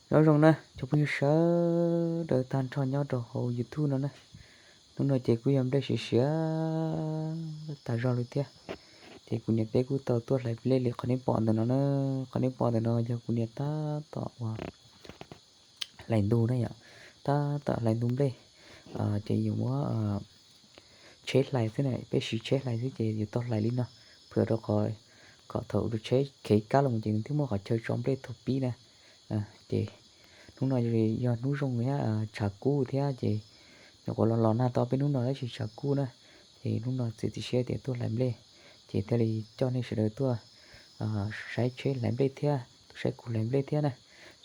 Nyob zoo na cov phooj ywg sawv daws tag nrho nyob rau hauv YouTube no na. Hnub no ces kuj yog nplej siav siav tas zog li thiab. Ces kuv niam peb kuj tau tuaj hlais nplej li qhov nej pom ntawm no na. Qhov nej pom ntawm no yog kuv niam tab tom uas hlais ntug na yom, tab tom hlais ntug nplej. Ces yus muab tsheb hlais xwb na, peb siv tsheb hlais xwb ces yus tau hlais li no, phwm rau qhov kom thaum tsheb khev kab los ces nws thiaj muaj qhov chaw tso nplej thaum pib na. Ces hnub no yog hnub zoo thiab tshav kub thiab ces nyuam qhuav los los nag tau peb hnub no tab sis tshav kub na. Ces hnub no txiav txim siab tias tuaj hlais nplej, ces thiaj li coj nej sawv daws tuaj saib tsheb hlais nplej thiab, tuaj saib kuv hlais nplej thiab na,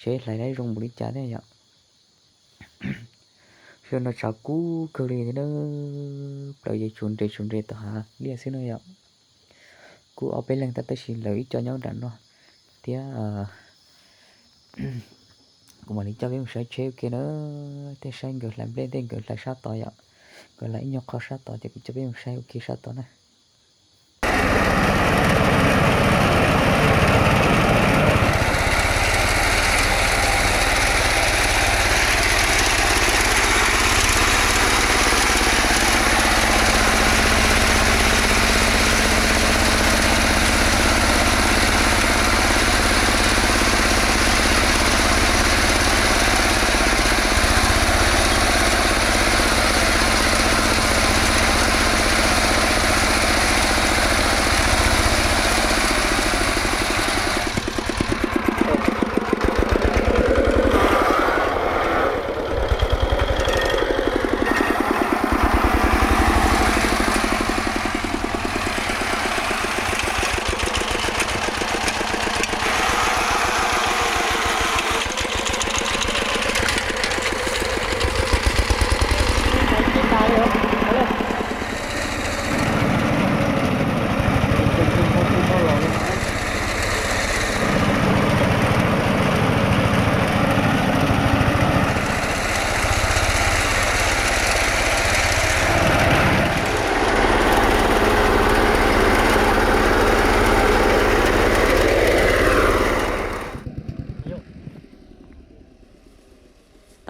seb hlais zoo npaum li cas thiab yom. Xyoo no tshav kub kawg li thiab na, plaws yeej tsuas nres tsuas nres tom hav liaj xwb na yom. Kuj ob peb leeg tab tab sis lawv ib co nyob nram no thiab. Kuv mam li coj peb mus saib tsheb ua ke na, thiaj saib nkawd hlais nplej thiab nkawd hlais sab tod yom. Nkawd hlais ib nyuag qho sab tod ces kuv coj peb mus saib ua ke sab tod na.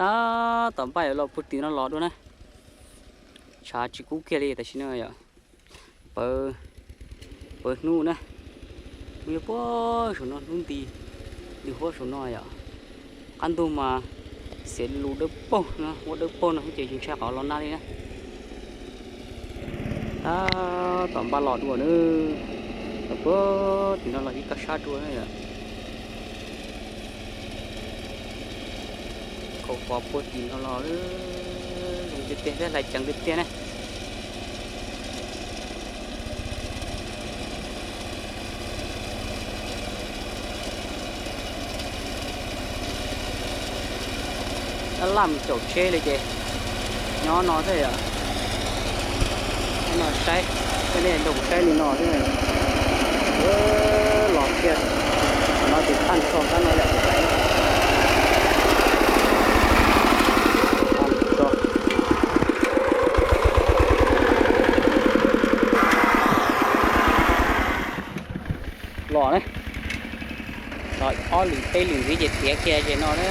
Tab tom npaj yuav los puag tim no los dua na. Tshav tsis kub kiag li tam sim no yom. Pawv, pawv hnub na. Hnub yuav puag saum no, hnub nti, nti huab saum no yom. Qab ntug mas xiav lus dawb paug no, huab dawb paug no ces tsis ntshai qhov los nag li na. Tab tom npaj los dua na. Los puag tim no los ib kab sab dua na yom. Kaum pov puag tim no los zoo tiag tiag thiab hlais ceev tiag tiag na. Tab laj mus caum tsheb li ces nyob no thiab yom. Nyob no saib, tej nej nrog saib li no thiab. Los kiag no ces tag nrho kab no yom. Los na, los ob lwm peb lwm ntxiv ces tiav kiag ces no na.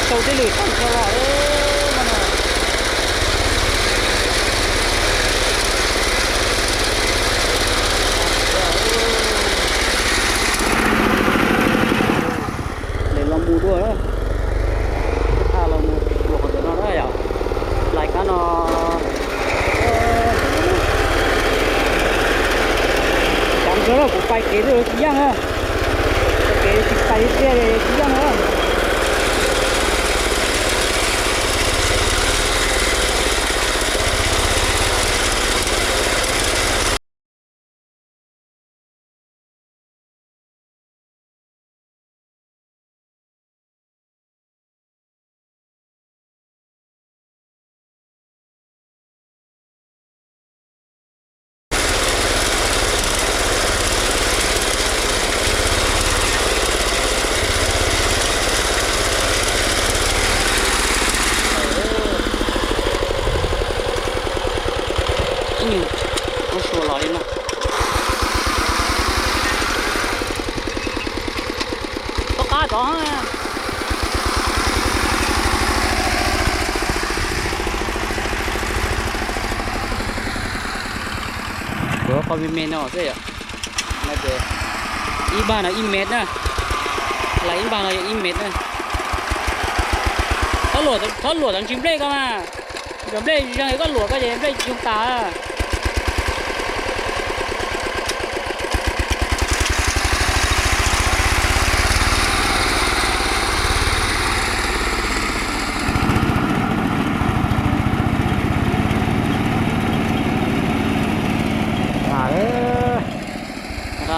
Sau tej lwm tag nrho los no. Lawv los mus dua, tha los mus dua qhov ntawm no na yom. Lais kab no, cov ntawd kuv pais kev tsis yeej na, kev tsis pais li tiag tsis yeej na. Qhov me me no xwb yom. No ces ib npag no ib mev na, lais ib npag no yog ib mev na. Txhob luam tau ntsis nplej ko mas, cov nplej zoo es koj luam ko ces nplej tsis zoo tas.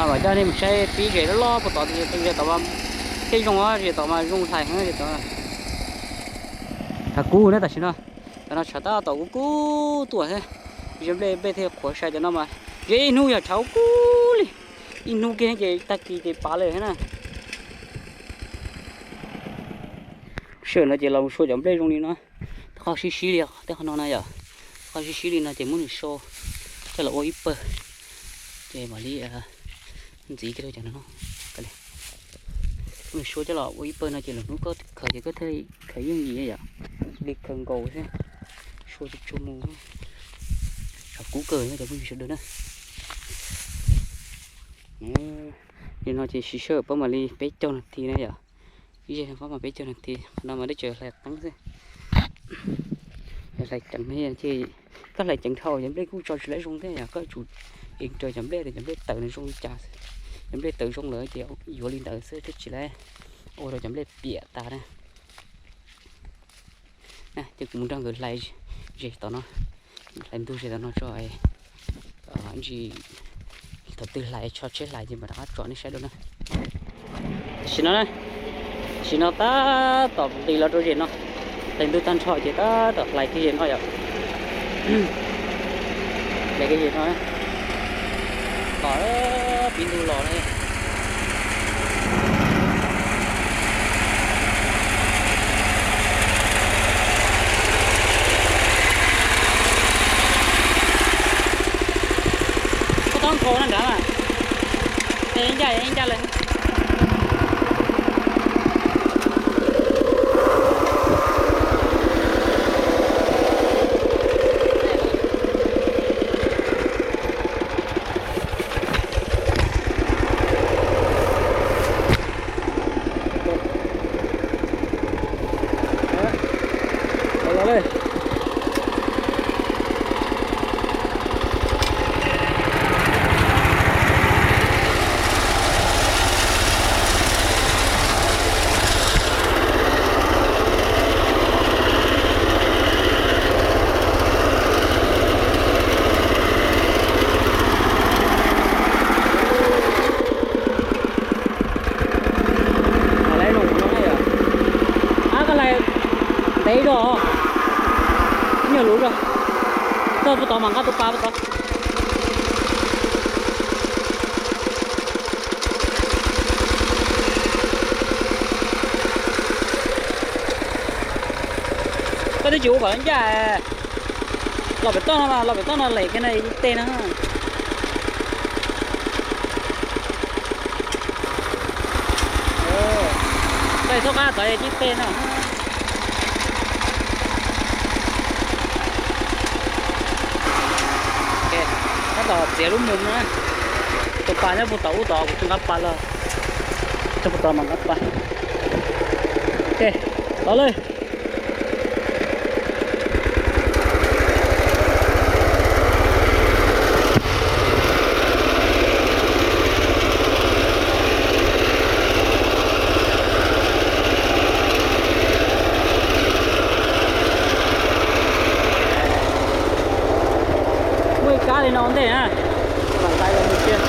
Vam coj nej mus saib pib zem loj loj puag tod, zem tod mas thiaj zoo, zem tod mas zoo hlais heev zem tod. Hav kub na tam sim no, tam no tshav tab tom kub kub tuaj thiab, zem nplej nplej thiaj qhuav sai cov no mas, zem ib hnub yog tshav kub kub li, ib hnub kiag ces tag kis ces pav lawm thiab na. Sij hawm no ces los sua cov nplej zoo li no, qhov sib sib li, tej qhov no na yom, qhov sib sib li no ces muab nws sua coj los ua ib pawg, ces mam li ntxiv kiag rau cov no. Muab nws sua coj los ua ib pawg no ces lwm hnub koj khaws ces koj thiaj khaws yooj yim yom, li khaws nkaus xwb, sua tsuag tsuag mus. Tshav kub kawg cov phooj ywg sawv daws na. Li no ces siv sij hawm pab mam li peb caug nas this na yom. Ib zej no pab mam peb caug nas this, qhov no mas deb tsaws hlais qeeb xwb. Hlais ceev, koj hlais ceev dhau cov nplej kuj tso tsis tau zoo thiab yom, koj tsum ev raws cov nplej, cov nplej tawv nws zoo li cas, cov nplej tawv zoo lawm ces yuav li ntawd xwb thiaj tsis ua rau cov nplej piam tas na. Ces kuv mus nrog nkawd hlais zes tom no, hlais ntug zes tom no tso, ntsis thaum twg hlais tsho tsheb hlais ces mam rov qab tsom nej saib dua na. Tam sim no, tam sim no tab tom nqis los rau zes no, hlais ntug tag nrho ces tab tom hlais kiag zes no yom. Hlais kiag zes no, tom pib ntug los na. Koj tau nkhaus na nrad mas, ncaj ncaj lawm. Ab, koj hlais ntev zog, nyuag luv zog, txog puag tod mas nqa tus pas puag tod. Koj twb tsis ua kom ncaj, los pem toj no mas, los pem toj no lem kiag no tib teg no. Koj txhob qab tod tib teg no. Tab tom txiav lub mus no. Tus pas nyob puag tom ub tod, kuv tsis nqa pas los. Txog puag tod mas nqa pas. Ok, los lawm. Muaj ib kab li no ua ntej na, mam hlais los mus cia.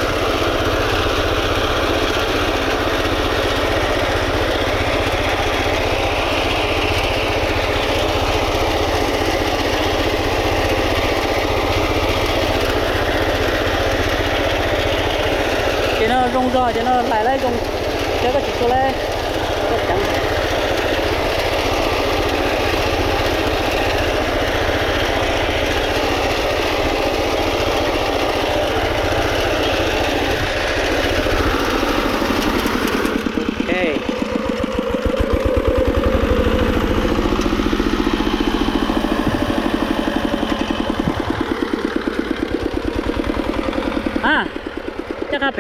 Ces no zoo zog, ces no hlais lawm zoo, ces koj tsis tshua lawm, koj ceev. Ok.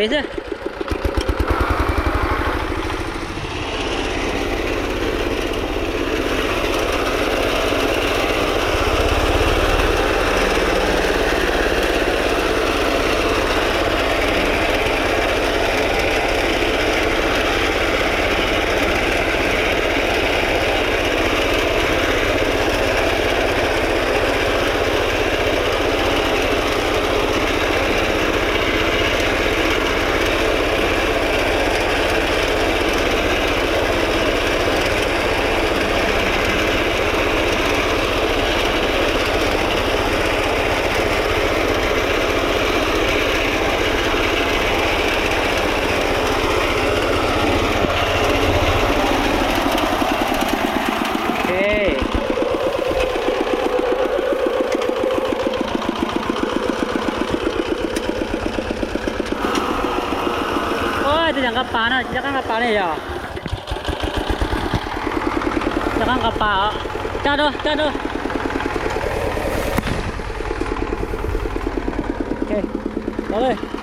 Peb xwb. Ua, tsis nqa pas no, tsis nqa pas ne yog. Nqa pas, coj dua, coj dua. Ok, los li.